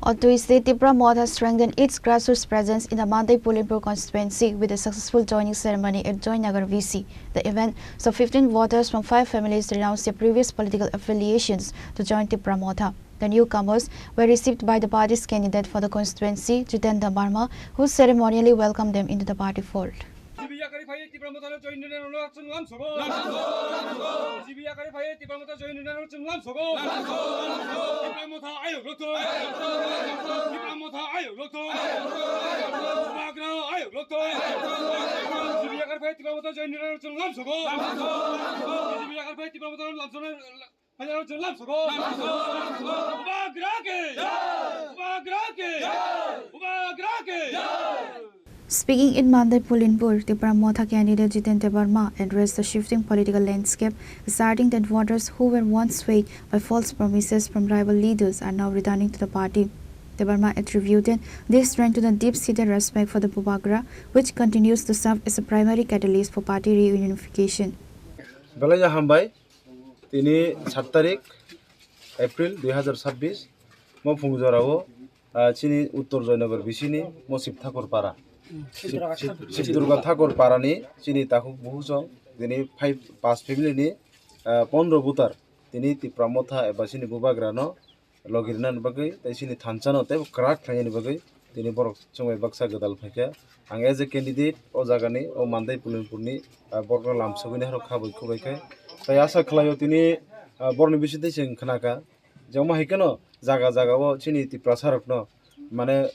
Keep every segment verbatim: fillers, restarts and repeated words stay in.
On Tuesday, Tipra Motha strengthened its grassroots presence in the Mandai Pulinpur constituency with a successful joining ceremony at Joynagar V C. The event saw fifteen voters from five families renounce their previous political affiliations to join Tipra Motha. The newcomers were received by the party's candidate for the constituency, Jitendra Barma, who ceremonially welcomed them into the party fold. G B yakari phai Tipra Motha join nina rok chwng lam sogo. G B yakari phai Tipra Motha join nina rok chwng lam sogo. Tipra Motha ayok rok thung. Tipra Motha ayok rok thung. Bubagra ayok rok thung. G B yakari phai Tipra Motha join nina rok chwng lam sogo. G B yakari phai Tipra Motha lam sogo. Bubagra ke! Bubagra ke! Bubagra ke! Speaking in Mandai Pulinpur, Tipra Motha candidate Jitendra Barma addressed the shifting political landscape, asserting that voters who were once swayed by false promises from rival leaders are now returning to the party. Debbarma attributed this trend to the deep-seated respect for the Bubagra, which continues to serve as a primary catalyst for party reunification. Belai hambai. Tini sat tarik April dui hazar sabbish, mo phung jorao, ah, chini Uttor Joynagar bisini mo Shiv Thakur Para. Shiv, Shiv Durga Thakur Para ni chini takhuk buhusong, tini five, pas family ni, ah, pondro butar, tini Tipra Motha eba chini Bubagra no logi rina ni bagwi, tei chini thansa no tei kwrak khlaina ni bagwi tini borok chwng bai baksa gwdal phaikha. Ang as a candidate o jaga ni, o Mandai Pulinpur ni, ah, borok no lam sogwi nai kha bai khubai khe. Tei asa khlai o tini, ah, borok ni bising twi chwng khna kha je omo hai kheno jaga jaga o chini Tiprasa rok no mane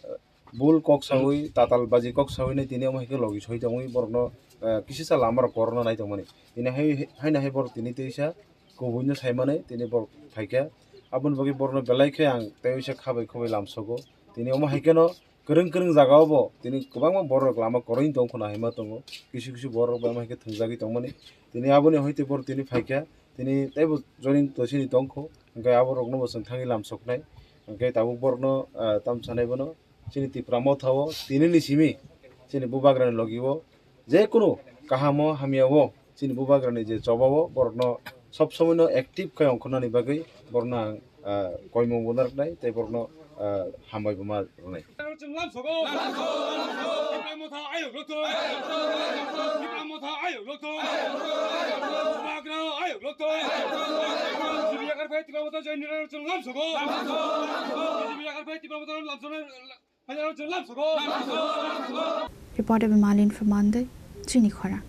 bul kok sawi, tatal baji kok sawi nai tini omo hai khe logi soi tongwi borok no, ah, kisi sa lama rok kwrwng nai tongmani. Tini hai, hai na hai borok tini tei sa kubui no sai mani tini borok phaikha. Aboni bagwi borok no belai khe ang tei uisa khabai khubai lam sogo. Tini omo hai kheno kwrwng kwrwng jaga o bo tini kwbangma borok lama kwrwini tong khwna hai ma tongo. Kisu kisu borok bai omo hai khe thwngjagwi tongmani. Tini aboni hoi tei borok tini phaikha. Tini teibo joining to sini tongkho. Hwnkhe aborok no bo chwng thangwi lam soknai. Hwnkhe tabuk borok no, ah, tam sanai bono. Chini Tipra Motha o tini ni simi chini Bubagra ni logi o je kunu kaham o hamya o chini Bubagra ni je choba o borok no sob somoi no active khe ongkhorna ni bagwi borok no ang, ah, koimung bo narwknai tei borok no, ah, hambai bo ma rwnai. Chwng lam sogo. Tipra Motha ayok rok thung. Tipra Motha ayok rok thung. Bubagra ayok rok thung. G B yakar phai Tipra Motha join nina chwng lam sogo. G B yakar phai Tipra Motha lam sogo. Reporter Bimalin from Mandai, Chini Khorang.